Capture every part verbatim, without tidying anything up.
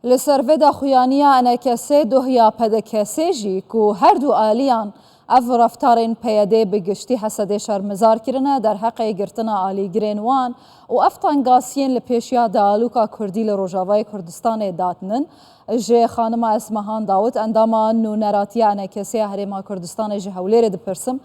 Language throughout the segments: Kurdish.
Li ser vê daxuyaniya E N K S dohiya P D K S jî ku her du aliyan ev reftarên P Y D bi giştî Hesedê şermizar kirine derheqê girtina alîgirên wan û ev tengasiyên li pêşiya dealûka Kurdî li Rojavayê Kurdistanê datinin, ji Xanima Esmehan Dawit, endama nûneratiya E N K S ya Herêma Kurdistanê ji Hewlêrê dipirsim.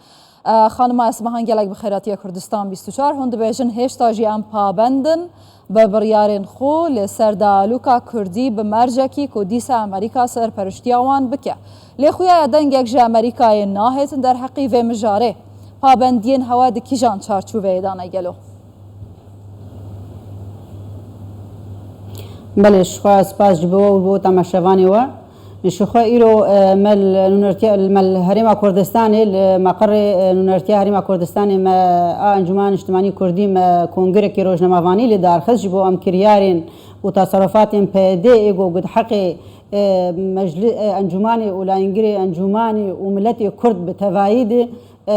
Xanima Esmehan, gelek bi xêratiya Kurdistan bîst û çar. Hûn dibêjin hêşta jî em pabend in bi biryarên xwe li ser dealûka Kurdî bi mercekî ku dîsa Amerîka serperiştiya wan bike. Lê xuya ye dengek ji Amerîkayê nahêtin derheqî vê mijarê. Pabendiyên hewe di kîjan çarçoveyê de ne gelo? Belê, ji xwe spas ji bo we û bo temaşevanê we. Ji xwe îro, e, me li nûnertiya, me li Herêma Kurdistanê, li meqerê, e, nûnertiya Herêma Kurdistanê me a Encûmena Niştimanî Kurdî me kongrekî rojnamevanî li dar xist ji bo em kiryarên û teserufatên P Y D ê ku di heqê, e, mecli-, e, encûmanê û layîngirê encûmanê û miletê Kurd bi tevayî de, e,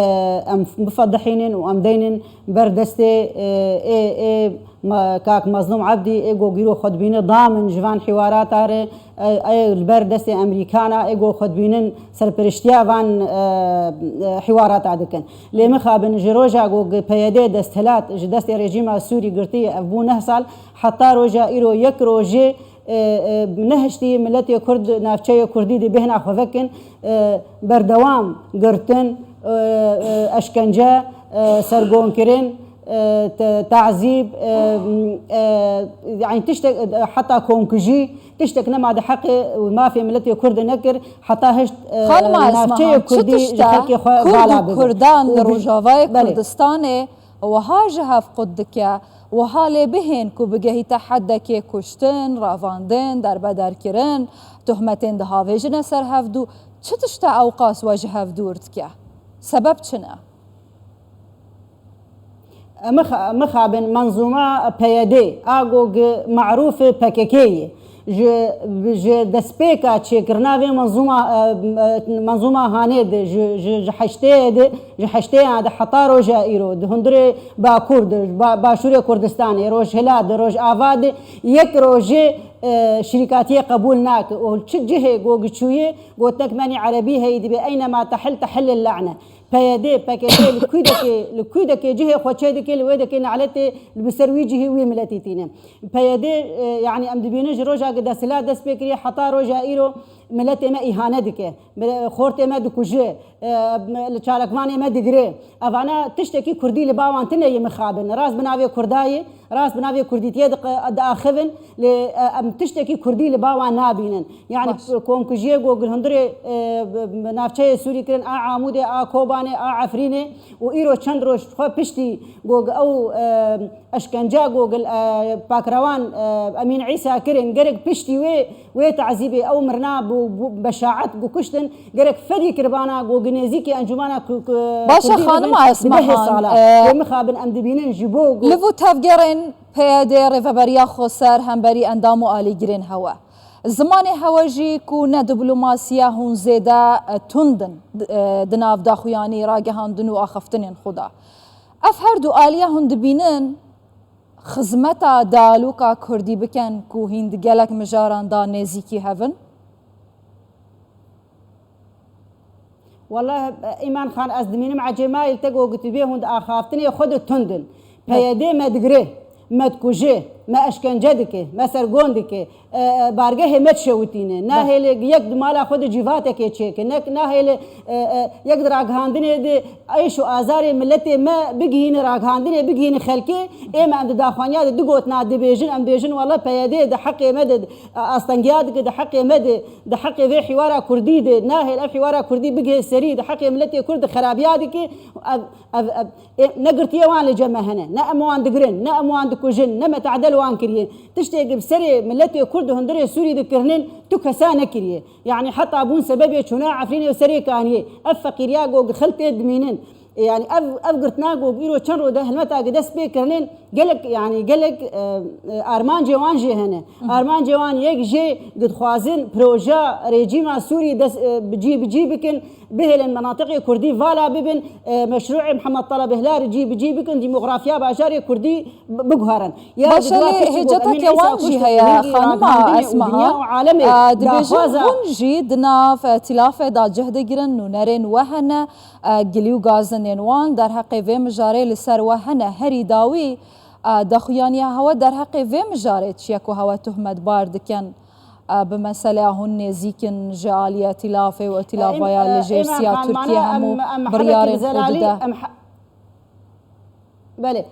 em bifedihînin û em deynin ber destê, e, ê, ê ma-, kak Mezlûm Ebdî, ê go gîro xwe dibîne damin ji van hîwarata re, e, ê li ber destê Amerîkana, ê go xwe dibînin serperiştiya van, e, e, hîwarata dikin. Lê mixabin ji roja go P Y D desthilat ji destê rejîma Sûrî girtiye, ev bû neh sal, heta roja îro yek rojê e, e, nehiştî miletê Kurd navçeyê Kurdî de bêhna xwe vekin, e, berdewam girtin, e, e, eşkence, e, sergonkirin, e, te-, tazîb, e, e, yani tiştek, e, heta komkujî, tiştek nema di heqê û mafê miletê Kurd de nekir, heta hişt, e, Xanima navçeyê Esmehan, çi Kurdî ji tişt e xelkê xwe Kurd vala û bibe. Kurdan Û li bi-, Rojavayê belê. Kurdistanê wiha ji hev qut dike, wiha lê bihên ku bigehîte heddekê kuştin, revandin, derbederkirin, tohmetên dihavêjine ser hevdû, çi tişt e ewqas we ji hev dûr dike? Sebeb çi ne? Mix-, mixabin menzûma P Y D, a go gi marûf P K K ye. Ji, ji destpêka çêkirina vê menzûma, e, e, menzûma hanê de, ji, ji, ji heştê de, ji heştê ya de heta roja îro, di hundirê Bakur de, ba-, Başûrê Kurdistanê, Rojhilat de, Rojava de, yek rojê, e, şirîkatiyê qebûl nake. Û çi cihê go giçûyê, gotinek menî erebî heyî dibe, eynema tehil, tehil lane. P Y D, P K K li kûdekê, li kûdekê cihê xwe çê dike, li wê dekê naletê li bi ser wî cihî wî miletî tîne. P Y D, e, yani em dibînin ji roja ku desthilat dest pê kiriye heta roja îro miletê me îhane dike. Mile-, xortê me dikuje, e, li çalakvanê me digire. Evana tiştekî Kurdî li ba wan tine yê mixabin. Rast bi navê Kurda ye, rast bi navê Kurdîtiyê diq-, diaxivin, lê, e, em tiştekî Kurdî li ba wan nabînin. Yani Baş. komkujiyê ku li hundirê, e, b-, b-, navçeyê Sûrî kirin, a Amûdê, a Kobanê, a Efrînê û îro çend roj xwe piştî ku ew, e, eşkence ku, e, pakrewan, e, Emîn Îsa kirin, gerek piştî wê, wê tazîbê ew mirina bû, bû beşaet ku kuştin, gerek fedî kirbana ku nêzîkî encûmana ku, ku Başe Kurdî xanima bibin, bi dehê Esmehan, sala. e, Lê mixabin em dibînin ji bo ku Li vû tevgerên P Y D Rêveberiya Xweser hemberî endam û alîgirên hewe. Zimanê hewe jî ku ne diplomasiya hûn zêde, e, tund in, e, di nav daxuyanî, ragihandin û axaftinên xwe de. Ev her du aliya hûn dibînin xizmeta dealûka Kurdî bikin ku hîn di gelek mijaran de nêzîkî hev in? Wallahî, Îman Xan, ez dimînim ecêmayî li te ku gotibê hûn di axaftinê xwe de tund in. P Y D me digire, me dikuje, me eşkence dike, me sergon dike, e, e, bargehê me dişewitîne. Nahêle yek di mala xwe de cîvatekê çêke, ne, nahêle, e, e, yek di ragihandinê de êş û azarê miletê me bigihîne ragihandinê, bigihîne xelkê. Ê me em di daxwaniya de du gotina dibêjin, em bêjin, walla P Y D di heqê me de, e, astengiya dike, di heqê me de, di heqê vê hîwara kurdî de, nahêl ev hîwara kurdî bigihê serî, di heqê miletê kurd de xerabiya dike. Ev, ev, ev, ê, ne girtiye wan li cem me hene, ne em wan digirin, ne em wan dikujin, ne me tadel wan kiriye. Tiştê ku bi serê miletê kurd di hundirê Sûrî dikirinin, tu kesa nekiriye. Yani heta bûn sebebê çûna Efrînê û Serê Kaniyê. Ev feqîriya ku xelk tê dimînin. Yani ev, ev girtina ku îro çend rode helmeta ki dest pê kirinin, gelek, yani gelek, e, e, armancê wan jê hene. Armancê wan yek jê dixwazin proja rejîma Sûrî dest, e, bi cî, bi cî bikin, bihêlin menatiqê Kurdî vala bibin, e, meşrûê Mihemed Taleb Hilal cî, bi cî bikin, demografiya bajarê Kurdî bi-, biguherin. Ya Baş, di dua lê piştî got, hêceteke Emîn Îsa wan jî kuşt heye, û hingî xanima ragihandinê û Esma, dinya û alemê e, dibêjin daxwaza hûn jî di nav, e, tîlafê de cih digirin, nûnerên we hene, e, gilî û gazinên wan derheqê vê mijarê li ser we hene. Herî dawî, e, daxuyaniya hewe derheqê vê mijarê çi ye ku hewe tuhmetbar dikin, e, bi meseleya hûn nêzîk in ji aliyê tîlafê û tîlavaya li jêr siya Tirkiyê hemû biryarên xwe dide? Belê.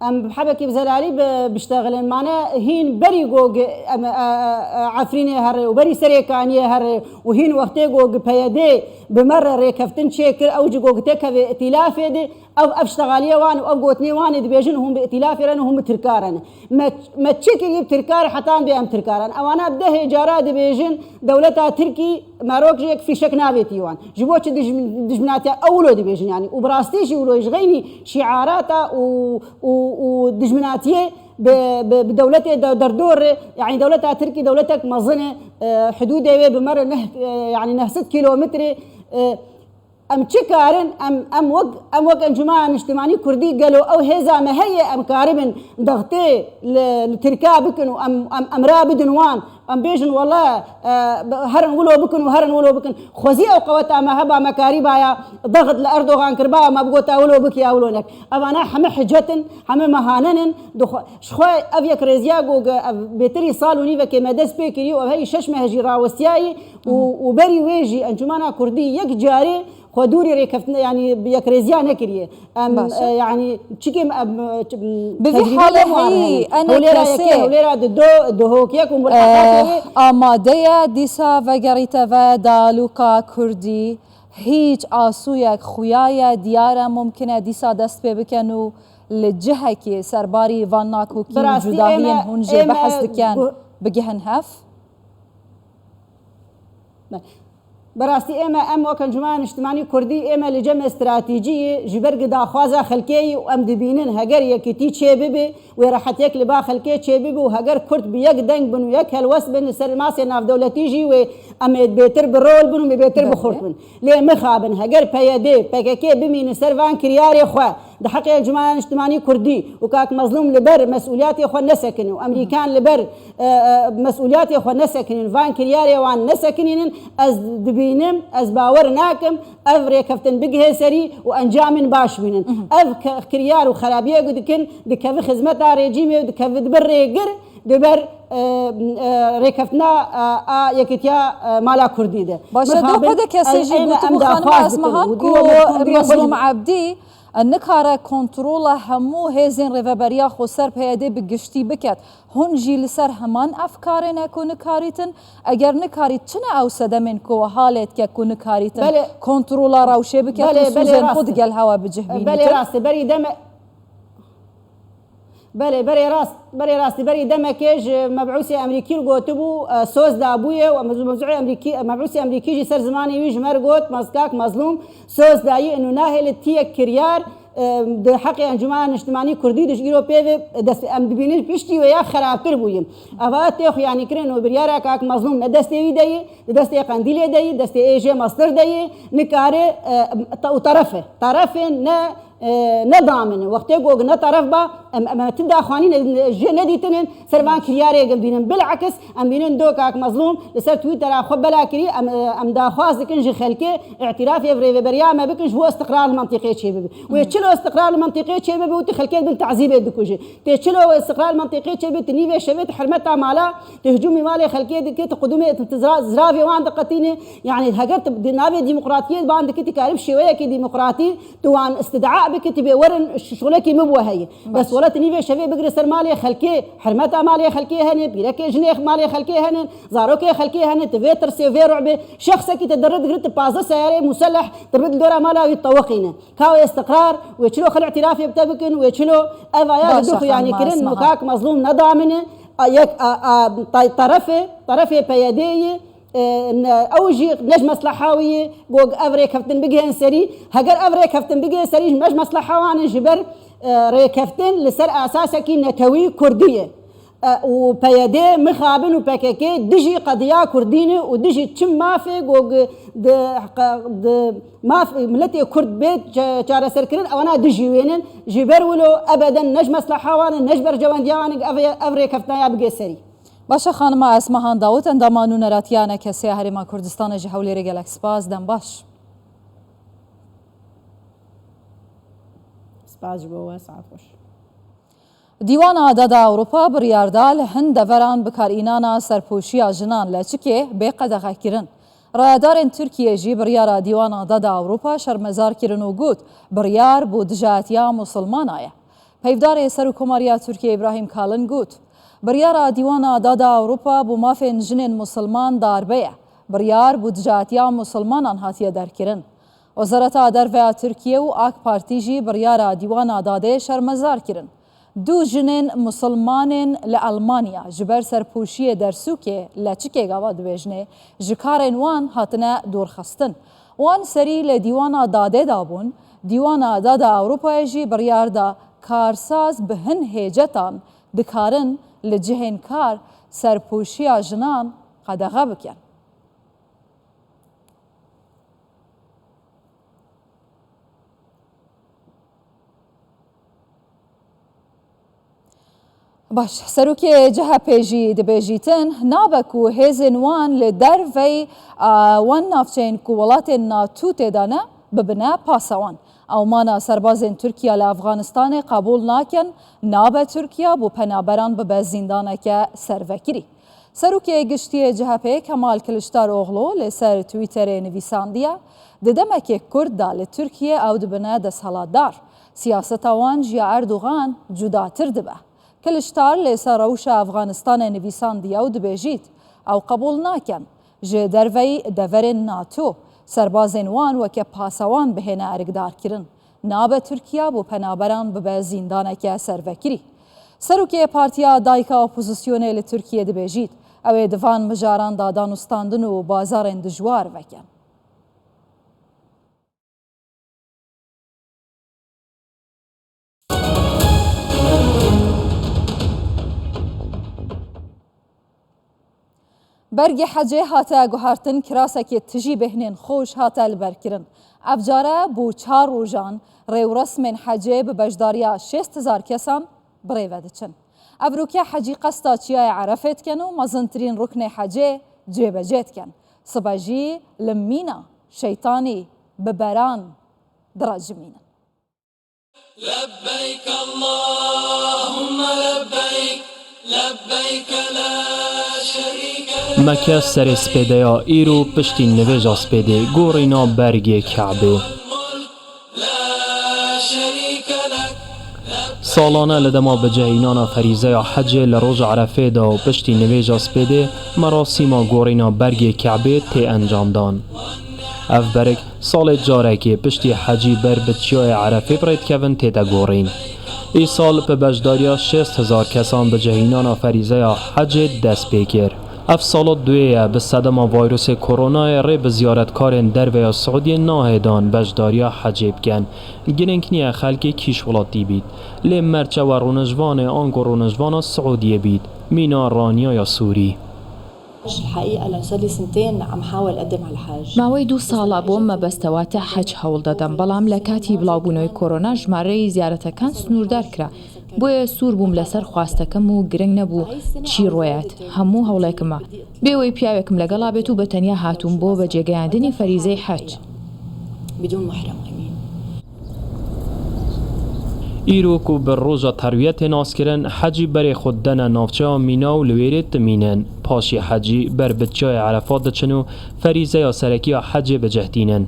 Em hebekî bi zelalî bi-, biştexilin. Mane hîn berî go gi-, em, e, e, e, Efrînê here û berî Serêkaniyê here û hîn wextê go gi P Y D bi me re rêkeftin çêkir, ew ji go gi tekevê îtîlafê de, ev, ev ştexaliyê wan û ev gotinê wan ê dibêjin hûn bi îtîlafê re ne, hûn bi Tirka re ne. Me, me çi kirî bi Tirka re heta em bê em Tirka re ne. Ewana bi dehê cara dibêjin, Dewleta Tirkî merok ji yek fîşek navêtî wan. Ji bo çi dij-, dijminatiya ew wilo dibêjin, yanî, û bi rastî jî wilo ji xeynî şiarata û, û, û dijminatiyê bi, bi, bi dewletê de-, derdor re, yanî, dewleta Tirkî dewletek mezin e, e, hidûdê wê bi me re neh, e, yanî, neh sed kîlometrê, e, Em çi karin, em, em wek, em wek Encûmena Niştimanî Kurdî gelo ew hêza me heye, em karibin dextê li, li Tirka bikin û em, em, em ra bidin wan. Em bêjin wele, e, herin wilo bikin û herin wilo bikin. Xwezî ew qeweta me heba me karîbaya dext li Erdogan kiribaya me bigota wilo bike ya wilo nek. Evana heme hicet in, heme mehanen in. Dixwe-, ji xwe ev yekrêziya ku ge-, ev bêtirî sal û nîvekê me dest pê kirî û ev heyî şeş meh jî rawestiyayî û, û berî wê jî Encûmena Kurdî yek carê Xwe dûrî rêkeftin, yanî bi yekrêziya nekiriye. Em, Baş e. e, yanî çikêm em, e, ç-, m, Bi vî tecrîbe halê newarî heyî, hene. Enê Hewlêra kesê, yekê, hewlêra di do, di hok yek û e, murheqatê wê. Amade ye dîsa vegerîte ve dalûka Kurdî, hîç asûyek xuya ye, diyar e, mumkin e dîsa dest pê bikin û li cihekê serbarî van nakokîn û cudahiyên hûn jê behs dikin, bigihin hev? Bi rastî ême, em wek Encûmena Niştimanî Kurdî ême li cem stratejî yî, ji ber gi daxwaza xelkê yî û em dibînin heger yekîtî çê bibe, wê rehetiyek li ba xelkê çê bibe û heger Kurd bi yek deng bin û yek helwest bin li ser masê navdewletî jî wê em ê bêtir bi rol bin û em ê bêtir bi xurt bin. Lê mixabin heger P Y D, P K K bimînin ser van kiryarê xwe, di heqê Encûmena Niştimanî Kurdî û kak Mezlûm li ber mesûliyatê xwe nesekinin û Emerîkan li ber, e, e, mesûliyatê xwe nesekinin, van kiryarê wan nesekinînin, ez dibînim, ez bawer nakim, ev rêkeftin bigihê serî û encamên baş bînin. Ev ke-, kiryar û xerabiyê ku dikin, dikeve xizmeta rejîmê û dikeve di ber rêgir, di ber, e, e, rêkeftina, e, a yekîtiya, e, mala Kurdî de. Baş e, do Mixabin, P D K S jî ême gotibû em xanima daxwaz dikin Esmahan û ku dî we Mezlûm Kurdî Mezlûm Ebdî, e, nikare kontrola hemû hêzên rêveberiya xweser P Y D bi giştî biket. Hûn jî li ser heman ev karê ne ku nikarîtin? Eger nikarît, çi ne ew sedemên ku we halê dike ku nikarîtin Belê. kontrola rewşê biket Belê, û belê, sûzên xwe rast e. digel hewe bi cih bînîtin? Belê, rast e. Berî deme-, Belê, berê rast, berê rastî, berî demekê ji mebûsê Emerîkî re gotibû, e, soz dabûye û mebû-, mebûsê Emerîkî, mebûsê Emerîkî jî ser zimanê wî ji me re got, Mezgak Mezlûm, soz dayî û nahêle tiyek kiryar, e, di heqê Encûmena Niştimanî Kurdî de ji îro pê ve dest, em dibînin piştî wê ya xerabtir bûye. Eva tê xuyanîkirin û biryara kak Mezlûm ne destê wî de ye, di destê Qendîlê de ye, destê ê jê Mestir de ye, nikare, e, te-, û teref e. Terefên ne e, ne damin in. Wextê ku ne teref ba, em, em, em ti daxwanî ne, ne, jê nedîtinin, ser van kiryarê em bînin. Bilakis, em bînin do kak Mezlûm li ser Twittera xwe bela kirî, em, e, em daxwaz dikin ji xelkê îtirafê ev rêveberiya me bikin, ji bo istiqrar li mentiqê çêbibe. Wê çilo istiqrar li mentiqê çêbibe û tu xelkê bin tezîbê dikujî. Tê çilo istiqrar li mentiqê çêbibe, tu nîvê şevê tu hermeta mala, tu hicûmî malê xelkê dikî, tu qudumê, tu, tu zira-, ziravê wan diqetînî. Yani heger tu di navê demokratiyê ban dikî, tu karî bi şêweyekî demokratî, Tu wan îstîdaa bikî, tu bê werin ş-, şolekî min bo heye. Bes wele tu nîvê şevê bigire ser malê xelkê, hermeta malê xelkê hene, pîrekê jinê malê xelkê hene, zarokê xelkê hene, tu vê tirsê, vê ru'bê, şexsekî te derre digire, tu pazdeh seyarê museleh, tu ribit dora mala wî teweqîne. Ka wê istiqrar, wê çilo xil îtirafê bi te bikin, wê çilo ev aya bi du xuyanî kirin, mukak Mezlûm nedamine, a yek, a, a, tay-, terefê, terefê P Y D'yê, Ew jî ne ji mesleha wî ye, got ev rêkeftin bigihên serî. Heger ev rêkeftin bigihên serî, ne ji mesleha wan e, ji ber, e, rêkeftin li ser esasekî netewî kurdî ye. E, û P Y D mixabin û P K K dijî qediya kurdî ne û dijî çi mafê got di, di maf miletê kurd bê çe-, çareserkirin, ewana dijî wê ne. Ji ber wilo ebeden ne ji mesleha wan e, ne ji berjewendiya wan e, ev, ev rêkeftina ya bigê serî. Baş e, xanima Esmahan Dawit, endama nûneratiya N K S'ê ya Herêma Kurdistanê ji Hewlêrê gelek spas, dem baş. Spas ji bo we, saet xweş. Dîwana Dada Ewropa biryar da li hin deveran bikarînana serpoşiya jinan leçikê bê qedexekirin. Rayedarên Tirkiyê jî biryara Dîwana Dada Ewropa şermezar kirin û got, biryar bo dijayetiya Musulmana ye. Peyvdarê Serokkomariya Tirkiyê Îbrahîm Kalin got, biryara Dîwana Dada Ewropa bo mafên jinên Musulman darbe ye. Biryar bo dijayetiya Musulmanan hatiye derkirin. Wezareta Derve ya Tirkiye û AK Partî jî biryara Dîwana Dadê şermezar kirin. Du jinên Musulmanên li Elmanya ji ber serpoşiyê dersûkê leçikê gava dibêjinê, ji karên wan hatine dûrxistin. Wan serî li Dîwana Dadê dabûn, Dîwana Dada Ewropayê jî biryar da karsaz bi hin hêcetan dikarin li cihên kar serpoşiya jinan qedexe bikin. Baş, serokê C H P jî dibêjîtin, nabe ku hêzên wan li dervey, a, wan navçeyên ku welatên NATO tê de ne, bibine pasa wan. Ew mana serbazên Tirkiye li Efxanistanê qebûl nakin, nabe Tirkiye bo penaberan bibe zîndaneke servekirî. Serokê Giştî yê C H P Kemal Kiliçdaroglu li ser Twitterê nivîsandiye, di demekê kurt de li Tirkiye ew dibine desthilatdar. Siyaseta wan ji ya Erdogan cudatir dibe. Kiliçdar li ser rewşa Efxanistanê nivîsandiye û dibêjît, ew qebûl nakin. Ji derveyî deverên NATO, serbazên wan weke pasewan bihêne erkdarkirin. Nabe Tirkiye bo penaberan bibe zîndaneke servekirî. Serokê Partiya Dayika Opozisyonê li Tirkiye dibêjît, ew ê di van mijaran de danûstandin û bazarên dijwar vekin. Bergê hecê hate guhertin, kirasekê tijî bêhnên xweş hate liberkirin. Ev care bo çar rojan rêwresmên hecê bi beşdariya şêst hezar kesan bi rê ve diçin. Evroke hecî qesta çiyayê Erefê dikin û mezintirîn ruknê hecê cêbecê dikin. Sibe jî li Mîna Şeytanî bi beran direcimînin. لبيك اللهم لبيك، لبيك لا شريك لك. Meke serê spêdeya îro piştî nivêja spêdê gorîna bergê Ke'bê. Salane li dema bicihînana ferîzeya hecê li roja Erefê de û piştî nivêja spêdê merasîma gorîna bergê Ke'bê tê encamdan. Ev berg salê carekê piştî hecî ber bi çiyayê Erefê bi rê dikevin tête gorîn. Îsal bi beşdariya şêst hezar kesan bicihînana ferîzeya hecê dest pê kir. Ev sala duyê ye bi sedema vayrusê koronayê rê bi ziyaretkarên derve ya Siûdiyê nahêdan beşdariya hecê bikin. Girîng niye xelkê kîş welatî bît. Lê merçe we rûnişvanê ango rûnişvana Siûdiyê bît, mîna Raniya ya Sûrî. الحقيقة لنا صار لي سنتين عم حاول أقدم على الحج. ماوەی دوو ساڵە بۆ مەبەستەوە تە حەج هەوڵ دەدەم، بەڵام لە کاتی بڵاوبوونەوەی کۆرۆنا ژمارەی زیارەتەکان سنووردار کرا. بۆیە سوور بووم لەسەر خواستەکەم و گرنگ نەبوو چی ڕۆیەت. هەموو هەوڵێکمە. بێوەی پیاوێکم لەگەڵا بێت و بە تەنیا هاتووم بۆ بەجێگەیاندنی فەریزەی حەج. بدون محرم، أمين. Îro ku bi roja terwiyetê nas kirin, hecî berê xwe didene navçeya Mîna û li wêrê dimînin. Paşî hecî ber bi çiyayê Erefat diçin û ferîzeya serekî ya hecê bi cih tînin.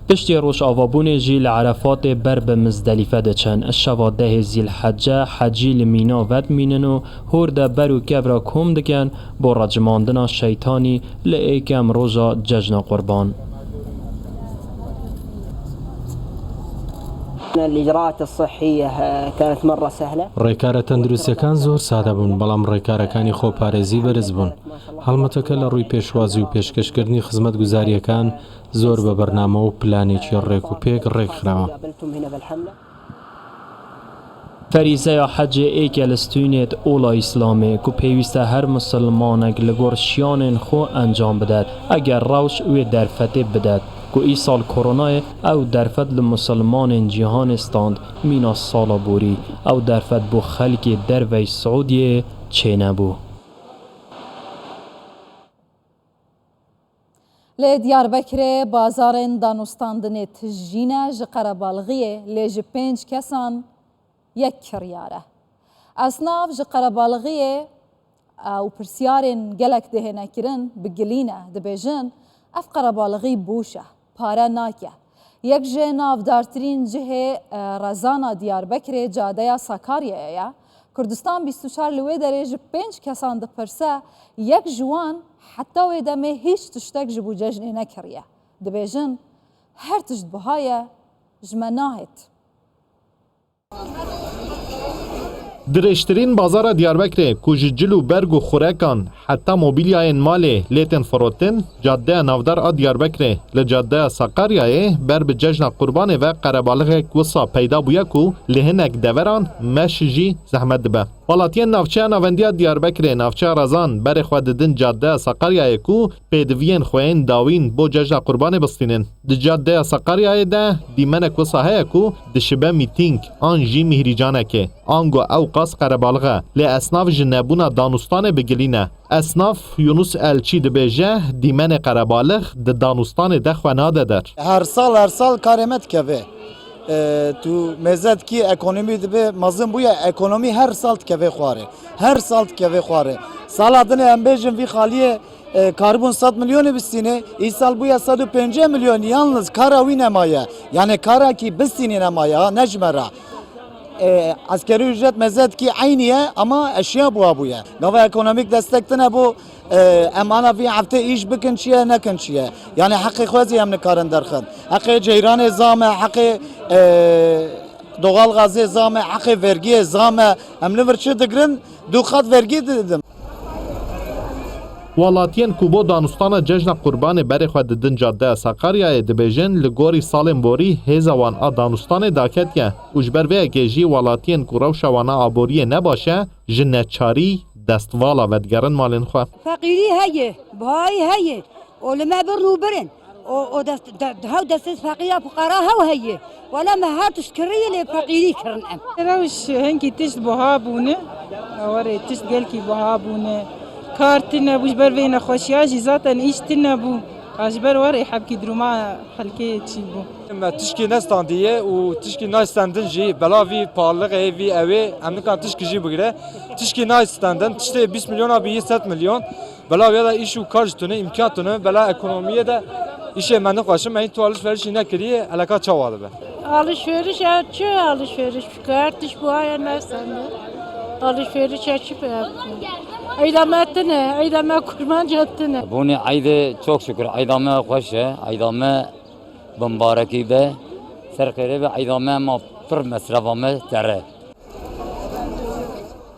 Piştî rojavabûnê jî li Erefatê ber bi Mizdelîfe diçin. Şeva dehê Zîlhece hecî li Mîna vedimînin û hûr de ber û kev re kom dikin bo recimandina şeytanî li êkem roja cejna Qurban. الإجراءات الصحية كانت مرة سهلة. ڕێکارە تەندروستیەکان زۆر سادە بوون، بەڵام ڕێکارەکانی خۆپارێزی بەرز بوون. هەڵمەتەکە لە ڕووی پێشوازی و پێشکەشکردنی خزمەتگوزاریەکان زۆر بە بەرنامە و پلانێکی ڕێک و پێک ڕێکخراوە. Ferîzeya hecê êk e li stûnê di ola Îslamê ku pêwîst e her misilmanek li gor şiyanên xwe encam bidet, eger rewş wê derfetê bidet ku îsal koronayê ew derfet li misilmanên cîhanê stand, mîna sala borî ew derfet bo xelkê derveyî Siûdiyê çênebû. Lê Diyarbekirê bazarên danûstandinê tijî ne ji qerebalixiyê, lê ji pênc kesan yek kiryar e. Esnaf ji qerebalixiyê, e, û pirsyarên gelek dihêne kirin bi gilî ne, dibêjin, ev qerebalixî bûş e, pare nake. Yek ji navdartirîn cihê, e, rezana Diyarbekirê cadeya Sakaryayê ye. Kurdistan bîst û çar li wê derê ji pênc kesan dipirse, yek ji wan heta wê demê hîç tiştek ji bo cejnê nekiriye. Dibêjin, her tişt buha ye, ji me nahêt. Dirêjtirîn bazara Diyarbekirê ku ji cil û berg û xurekan heta mobîlyayên malê lê tên firotin, caddeya navdar a Diyarbekirê li caddeya Sakaryayê ber bi cejna Qurbanê ve qerebalixek wisa peyda bûye ku li hinek deveran meş jî zehmet dibe. Welatiyên navçeya navendiya Diyarbekirê, navçeya Rezan berê xwe didin caddeya Sakaryayê ku pêdiviyên xwe yên dawîn bo cejna Qurbanê bistînin. Di caddeya Sakaryayê de dîmenek wisa heye ku dişibe mîtîng an jî mîhrîcanekê. Ango ew qas qerebalix e, lê esnaf ji nebûna danûstanê bi gilî ne. Esnaf Yunus Elçî dibêje, dîmenê qerebalix di danûstanê de xwe nade der. Her sal, her sal karê me dikeve. E, tu mêze dikî ekonomî dibe mezin bûye, ekonomî her sal dikeve xwarê. Her sal dikeve xwarê. Sala dinê em bêjin vî xaliyê, e, karibûn sed milyonê bistîne, îsal bûye sed û pêncî milyon, yalnız kara wî nemaye. Yani karakî bistînî nemaye, ha, ne ji me re. E, eskerî ücret mêze dikî eynî ye, ama eşya buha bûye. Gava ekonomîk destek tine bû, e, em ana vî heftê îş bikin çi ye, nekin çi ye. Yani heqê xwe zî em nikarin derxin. Heqê ceyranê zam e, heqê, e, doğal gazê zam e, heqê vergiyê zam e. Em li vir çi digirin? Du qat vergî didin. Welatiyên ku bo danûstana cejna Qurbanê berê xwe didin cadeya Sakaryayê dibêjin, li gorî salên borî hêza wan a danûstanê daketiye û ji ber vê yekê jî welatiyên ku rewşa wan a aboriyê ne baş e, ji neçarî destvala vedigerin malên xwe. Feqîrî heye, bihayî heye. O li me birin û birin. O, o dest, de, de, hew destê feqîra fuqara hew heye. Wela me her tişt kirî lê feqîrî kirin em. Rewş hinkî tişt buha bûne. Warê tişt gelkî buha bûne. Kar tine bû, ji ber vê nexweşiya jî zaten îş tine bû. Ha, ji ber warê hebkî duruma xelkê çî bû. Me tişkî nestandiye û tişkî nayê stendin jî, bela vî pahalixê, vî ewê, em nikan tişkî jî bigire. Tişkî nayê stendin, tiştê bîst milyona bî yê sed milyon. Bela wê de îş û kar jî tune, îmkan tune, bela ekonomiyê de îşê me nixweşin, me hîn tu alişverişî nekiriye, eleka çawa dibe? Alışveriş ya, çi alışveriş? Çünkü her tişt buha ye nestende. Alışveriş ya çi be? Eyda me tine, eyda me kurmanca tine. Bûnê eydê çok şükür, eyda me xweş e, eyda me bi mibarekî be, ser xêrê be, eyda me ma pir mesrefa me tere.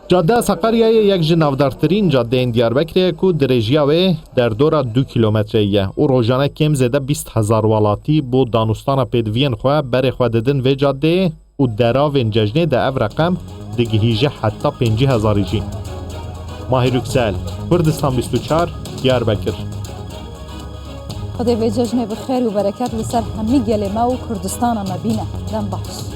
Caddeya Sakaryayê yek ji navdartirîn caddeyên Diyarbekirê ye ku dirêjiya wê derdora du kîlometreyî ye û rojane kêm zêde bîst hezar welatî bo danûstana pêdiviyên xwe berê xwe didin vê caddeyê û deravên cejnê de ev reqem digihîje heta pêncî hezarî jî. Mahir Yüksel, Kurdistan bîst û çar, Diyarbekir. Xwedê vê cejnê bi xêr û bereket li ser hemî gelê me û Kurdistana me bîne. Dem baş.